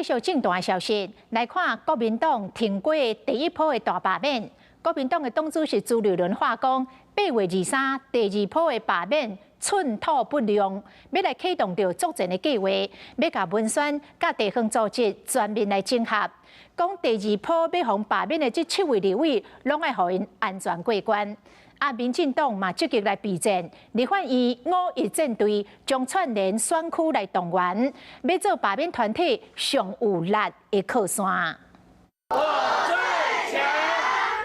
續政壇的消息，來看國民黨挺過第一波的大罷免。國民黨的黨主席朱立倫話講，8月23第二波的罷免寸土不讓，欲來啟動著作戰的計劃，欲共文宣佮地方組織全面來整合。講第二波欲予罷免的這七位立委，攏愛予𪜶安全過關。啊，民進黨嘛積極來備戰，立法院五一戰隊將串聯選區來動員，欲做罷免團體上有力的靠山。我最強。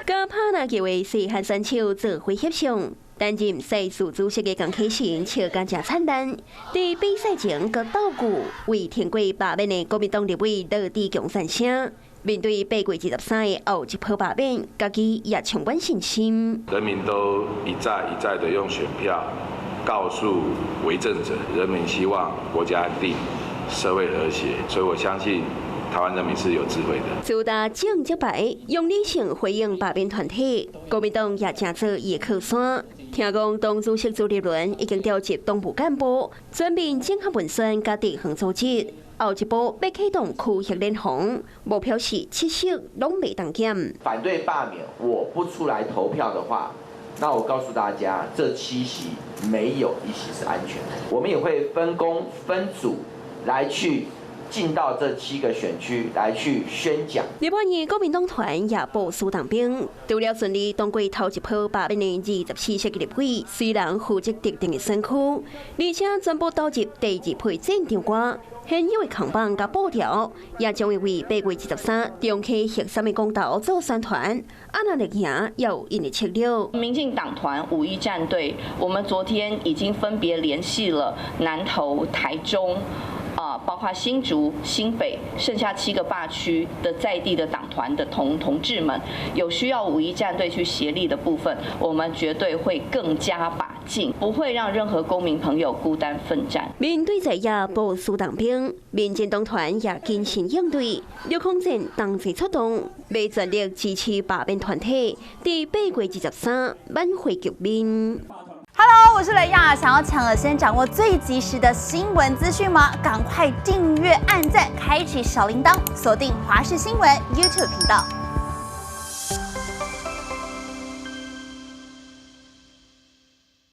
佮拍籃球的細漢選手做伙翕相，擔任賽事主席的江啟臣笑甲誠燦爛。佇比賽前閣鬥句為挺過罷免的國民黨立委羅智強讚聲。面對8月23的後一波罷免，家己也充滿信心。人民都一再一再的用選票告訴為政者，人民希望國家安定、社會和諧，所以我相信台灣人民是有智慧的。主打政績牌，用理性回應罷免團體，國民黨也誠做伊的靠山。聽講黨主席朱立倫已經調集黨部幹部，全面整合文宣佮地方組織。後一步欲啟動區域聯防，目標是七席攏袂當減。反對罷免，我不出來投票的話，那我告訴大家，這七席沒有一席是安全的。我們也會分工分組來去進到這七個選區來去宣講。立法院國民黨團也部署動兵，除了順利通過頭一波罷免的24席立委，雖然負責特定的選區，而且全部投入第二批戰場外，現有的扛棒佮布條，也將會為8月23中溪核三的公投做宣傳。啊，若會贏，也有𪜶的策略。民進黨團五一戰隊，我們昨天已經分別聯繫了南投、台中。啊，包括新竹、新北，剩下七個罷區的在地的黨團的同志們，有需要五一戰隊去協力的部分，我們絕對會更加把勁，不會讓任何公民朋友孤單奮戰。面對在野部署動兵，民進黨團也謹慎應對，陸空戰同齊出動，欲全力支持罷免團體，佇8月23挽回局面。 Hello，我是雷亞，想要搶先掌握最及時的新聞資訊嗎？趕快訂閱、按讚、開啟小鈴鐺，鎖定華視新聞 YouTube 頻道。